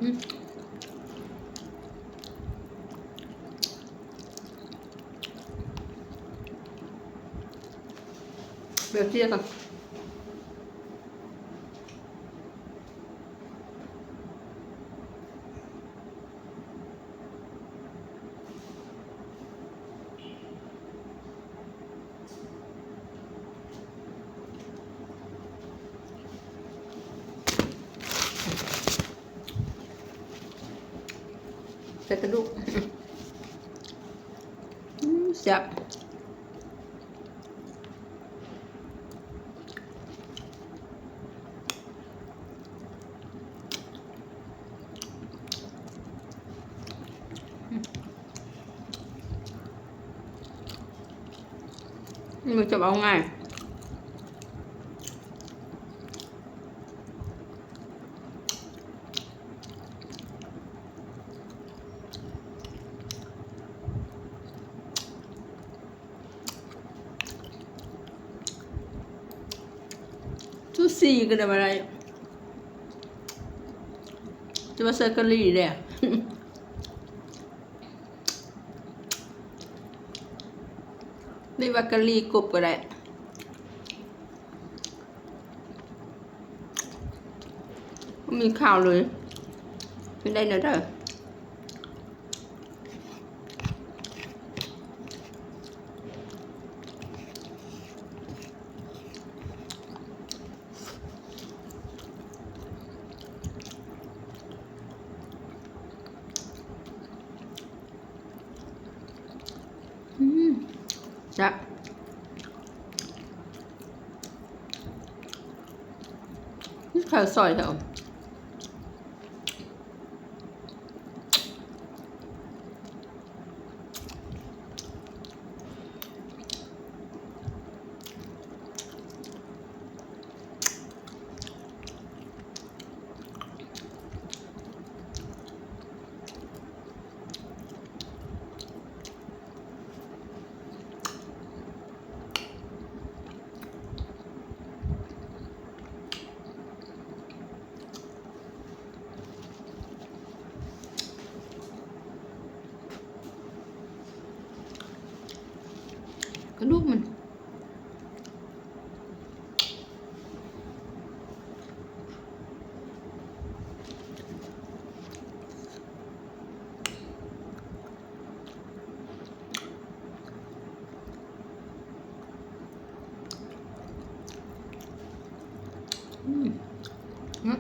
ເບວເຊຍກ່ອນ. ໃສ່ກະດູກ. ອືມ ແຊບ. ມັນຈະເອົາງ່າຍ. ຊູຊີກໍໄດ້ ບໍ່ໄດ້ ຈະວ່າໃສ່ກະຫຼີແດ່ ຫຼືວ່າກະຫຼີກົບກໍໄດ້. ບໍ່ມີຂ່າວເລີຍ ກິນໄດ້ແນວໃດ? ອືມ ແຊບ. ມີໄຂ່ຊອຍເດີ. ກະດູກມັນ. ອືມ ອືມ.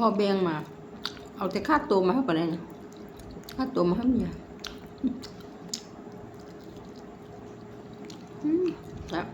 ພໍແບ່ງມາ ເອົາແຕ່ຂາໂຕມາໃຫ້ກໍໄດ້ນະ ຂາໂຕມາໃຫ້ເມຍ. ອືມ ແຊບ. ອ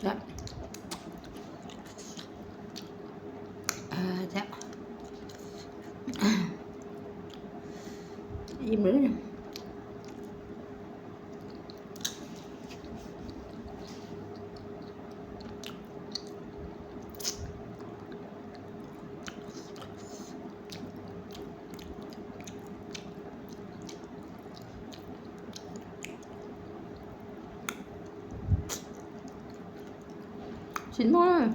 ແຊບ ເອີ ແຊບ ອີ່ມເລີຍ. ຊິມເລີຍ.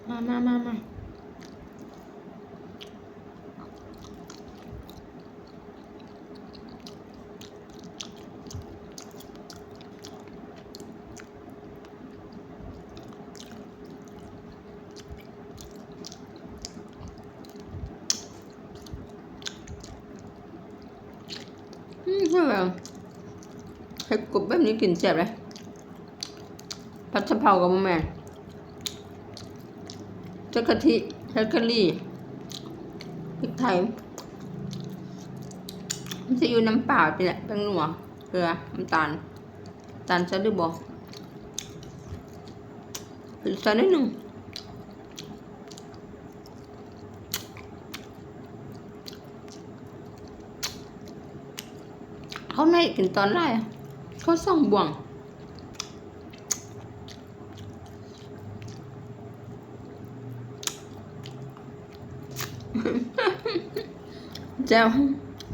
ມາ ມາ ມາ ມາ. ອືມ ເຮັດແບບ ເຮັດກົບແບບນີ້ກິນແຊບເດ້. ຜັດສະເພົາກໍບໍ່ແມ່ນ ໃສ່ກະທິ ໃສ່ກະຫຼີ່ ພິກໄທ ຊີອິ້ວ ນ້ຳປາ ນີ້ແຫຼະ ແປ້ງນົວ ເກືອ ນ້ຳຕານ ນ້ຳຕານໃສ່ຫຼືບໍ່ ໃສ່ໜ້ອຍໜຶ່ງ. ເຂົ້າໃນກິນຕອນຫຼາຍ ເຂົ້າສອງບ່ວງ ແຈ່ວ.